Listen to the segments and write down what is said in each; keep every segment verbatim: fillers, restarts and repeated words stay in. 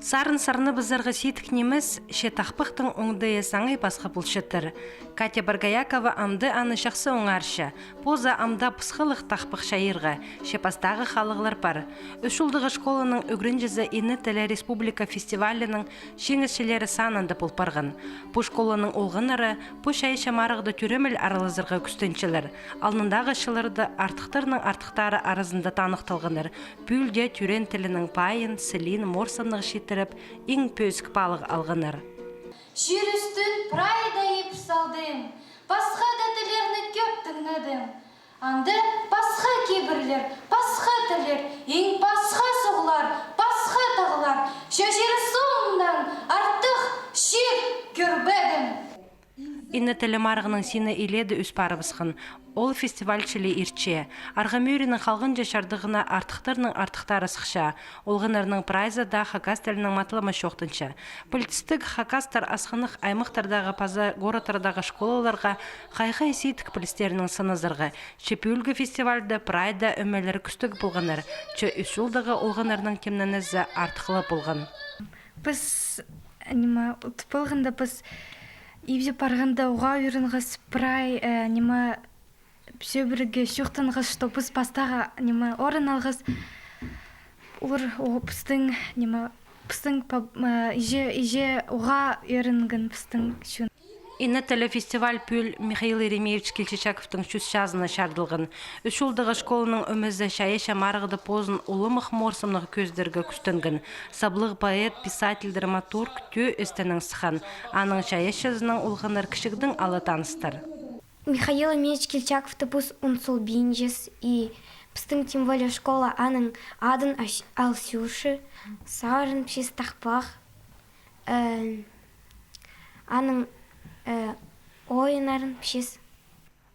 Сарын сарнабызарға сидік нимес, че тахпахтың оңдайы саңай пасха полчатыр. Катя Боргоякова амды аны чахсы оңарча, позы амды пысхалығ тахпах чайирға, че пастағы халығлар пар. Ӱс чулдағы школаның ӱгренҷізі Инна тілі республика фестивалінің чиңісчілері санында пол парған. Пу школаның олғаннары пу чайаачы марығда тӧреміл аралазарға кӱстенчелер. Алнындағы чылларда артыхтарның артыхтары аразында таныхталғаннар. Пӱӱл дее тӧреен тілінің пайын, сілиин морсымнығ читіріп, иң пӧзік паалағ алғаннар. Чир ӱстӱн прай даа иб салдым, пасха даа тіллерні кӧп тыңнадым. Анда пасха кибірлер, пасха тіллер, иң пасха суғлар, пасха тағлар. Че чир сооннаң артых чир кӧрбедім. Инна тілі марығның сині илееде ӧс парыбысхан. Ол фестиваль чіли иртче. Арғамӧрінің халғанҷы чардығына артыхтарның артыхтары сыхча. Олғаннарның прайзы даа хакас тілінің матлама чоохтанча. Пілдістіг, хакастар асхынах аймахтардағы паза городтардағы школаларға хай-хай сидік пілістерінең сыназарға. Че пӱӱлгі фестивальда прай даа ӧмелер кӱстіг полғаннар. Че ӱс чулдағы олғаннарның тимненізі артых ла полған. Піс, ниме, ут полғанда, піс ибде парғанда уғаа ӧрінгес, прай, э, ниме, сӧбіреге чоохтанғас, что піс пастағы, ниме, орын алғас, олар, о, пістің, ниме, пістің па-, э, иҷе, иҷе уғаа ӧрінген пістің чон. Инна тілі фестиваль пӱӱл Михаил Еремеевич Кильчичаковтың чӱс чазына чарыдылған. Ӱс чулдағы школаның ӧмезі чайаачы марығда позын улуғ морсымнығ кӧзідерге кӱстенген. Саблығ поэт, писатель, драматург тӧӧ істенең сыххан. Аның чайаачызынаң олғаннар кічігдең ала таныстар. Михаил Еремеевич Кильчаковты піс унсулбинчес, и пістің тем более школа аның адын ас-, ал сӧрче, сарын піс тахпах, э, аның, э, ойыннарын піс.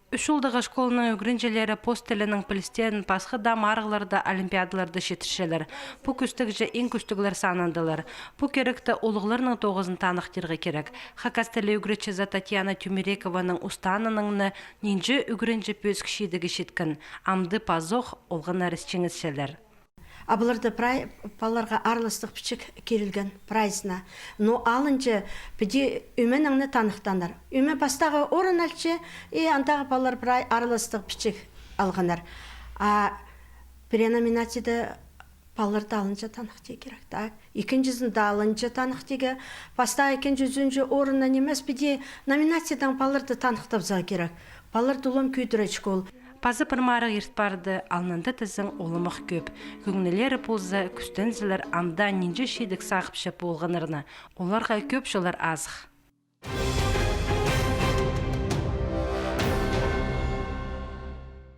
Ӱс чулдағы школаның ӱгренҷілері пос тілінің пілістерін пасха даа марығларда, олимпиадаларда читірчелер. Пу кӱстігҷе иң кӱстіглер санындалар. Пу киректе улуғларның тоғызын таныхтирға кирек. Хакас тілі ӱгретчізі Татьяна Тюмерекованың устаанынаң на нинҷе ӱгренҷі пӧзік чидігге читкен, амды пазох олғаннар ис чиңісчелер. А пуларда прай палаларға араластығ пічік кирілген, прайзына. Но алынҷа піди ӧменең не таныхтанар. Ӧме пастағы орын алча, и андағы палалар прай араластығ пічік алғаннар. А пірее номинацияда палаларды алынҷа таныхтирға кирек, так. Ікінҷізінде алынҷа таныхтирға, пастағы, ікінҷі, ӱзінҷі орыннаң нимес, піди номинациядаң палаларды таныхтабызарға кирек. Палаларды улам кӧдіре чӧрҷең. Паза пір марығ ирт парды, алнында тізең улуғ кӧп. Кӧңнілері полза, кӱстензелер, анда нинҷе чидік сағыпча полғаннарына, оларға кӧп чыллар азых.